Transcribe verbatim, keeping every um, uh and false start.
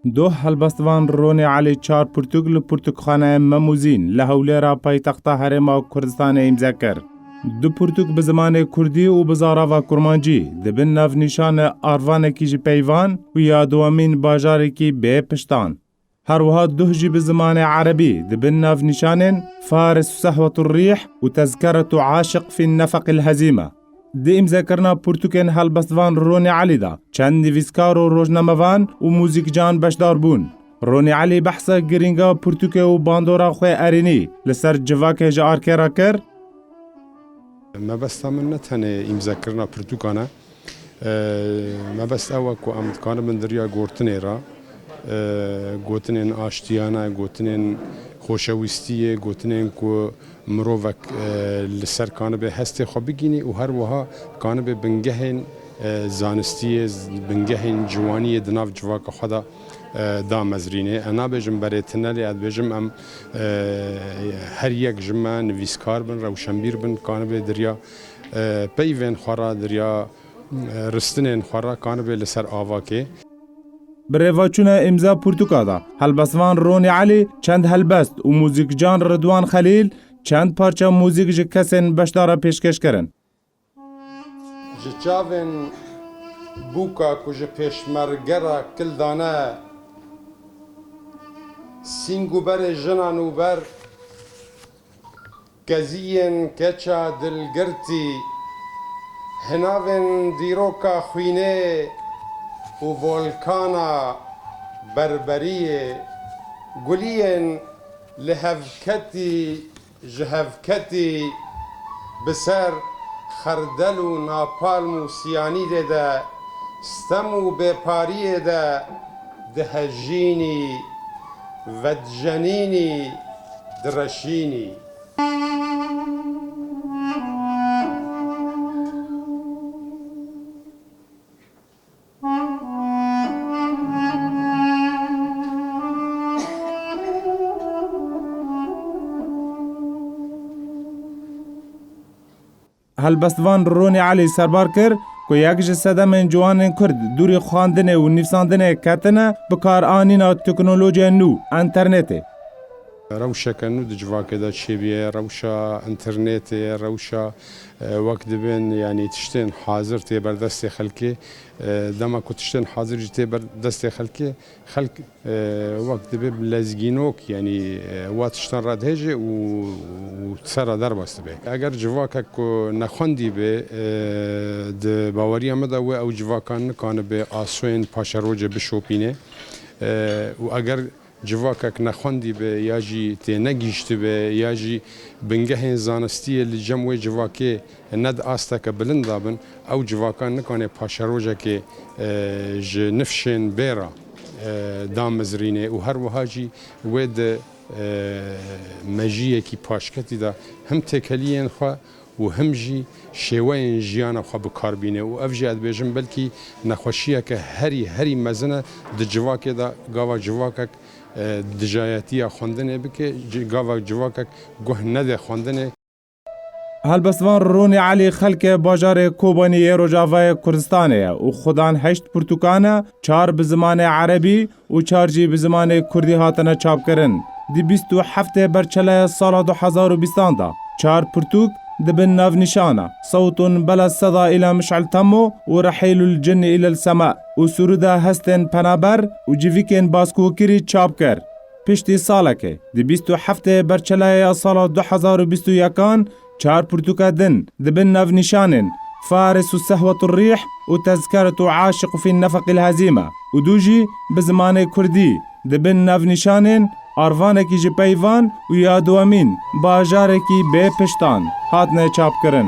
Doh helbestvan Ronî Elî çar pirtûk li Pirtûkxaneya Memûzîn li Hewlêra paytexta Herêma Kurdistanê îmze kir. Du pirtûk bi zimanê kurdî û bi zarava kurmancî, di bin navnîşanê Arvanekî ji peyvan û Ya dewemîn bajarekî bê piştan. Her wiha duh jî bi zimanê erebî di bin navnîşanên Faris û Sehwet û Rîh û Tezkeret û Aşiq fî Nefeqil Hezîme. Di îmzekirina pirtûkên helbestvan Ronî Elî de çend nivîskar û rojnamevan û muzîkcan beşdar bûn. Ronî Elî behsa girînga pirtûkê û bandora xwe erênî li ser civakê ji arkê re kir. Mebesta min ne tenê îmzekirina pirtûkan e. E, mebest ew e ku em dikanibin di riya gotinê re, e, gotinên aştiyane, gotinên xoşewîstiyê, gotinên ku mirovek, e, li ser kanibe hestê xwe bigînî û her wiha kanibe bingehên, e, zanistiyê, z-, bingehên ciwaniyê di nav civaka xwe de, e, damezrînê. Ez nabêjim berê tune lê, ez dibêjim em, e, her yek ji me nivîskar bin, rewşenbîr bin, kanibe di riya, e, peyvên xwe re, di riya, e, ristinên xwe re kanibe li ser avakê. Bi rêvaçûna îmza pirtûka de, helbestvan Ronî Elî çend helbest û muzîkcan Ridwan Xelîl çend parça muzîk ji kesên beşdara pêşkêş kirin. Ji çavên bûka ku ji pêşmerge re kil dane, sîng û berê jina nûber, keziyên keça dilgirtî, hinavên dîroka xwînê û volkana berberiyê, guliyên li hevketî ji hevketî bi ser xerdel û napalm û siyanîdê de, stem û bêpariyê de dihejînî, vedijenînî, direşînî. Helbestvan Ronî Elî serbar kir ku yek ji sedemên ciwanên Kurd dûrî xwendinê û nivîsandinê ketine, bikaranîna teknolojiyên nû, înternetê. Rewşeke nû di civakê de çêbûye, rewşa înternetê, rewşa, e, wek dibên, yanî tiştên hazir tê ber destê xelkê. E, dema ku tiştên hazir jî tê ber destê xelkê, xelk, e, wek dibê bi lezgînok, yanî, e, wa tiştan re dihêje û, û ser re derbas dibe. Eger civakek ku nexwendî be, e, di baweriya min de wê ew civakan nikanibe asoyên paşerojê bişopîne. E, û eger civakek nexwendî be ya jî tênegihîştibe ya jî bingehên zanistiyê li cem wê civakê ne di asteke bilind de bin, ew civakan nikane paşerojekê, e, ji nifşên bê re, e, damizrîne û her wiha jî wê di, e, mejiyekî paşketî de him têkeliyên xwe û him jî şêweyên jiyana xwe bi kar bîne û ev jî ez dibêjim belkî nexweşiyeke herî, herî mezin e di civakê de, gava civakek, e, dijayetiya xwendinê bike, ci-, gava civakek guh nede xwendinê. Helbestvan Ronî Elî xelkê bajarê Kobanî yê Rojavayê Kurdistanê ye û xudan heşt pirtûkan e, çar bi zimanê erebî û çar jî bi zimanê kurdî hatine çapkirin. Di bîst û heftê berçeleya sala du hezar û bîstan de çar pirtûk di bin navnîşana Sewtun bela seda îla miş'el temmo û Rehîlul cin îlel sema û Sûrûda hestên penaber û civîkên baskûkirî çap kir. Piştî salekê, di bîst û heftê berçeleya sala du hezar û bîst û yekan, çar pirtûka din di bin navnîşanên Faris û Sehwet û Rîh û Tezkeret û Aşiq û Fî Nefeqîl Hezîme û du jî bi zimanê kurdî di bin navnîşanên Arvanekî ji Peyvan û Ya Dewemîn bajarekî bê piştan hatine çapkirin.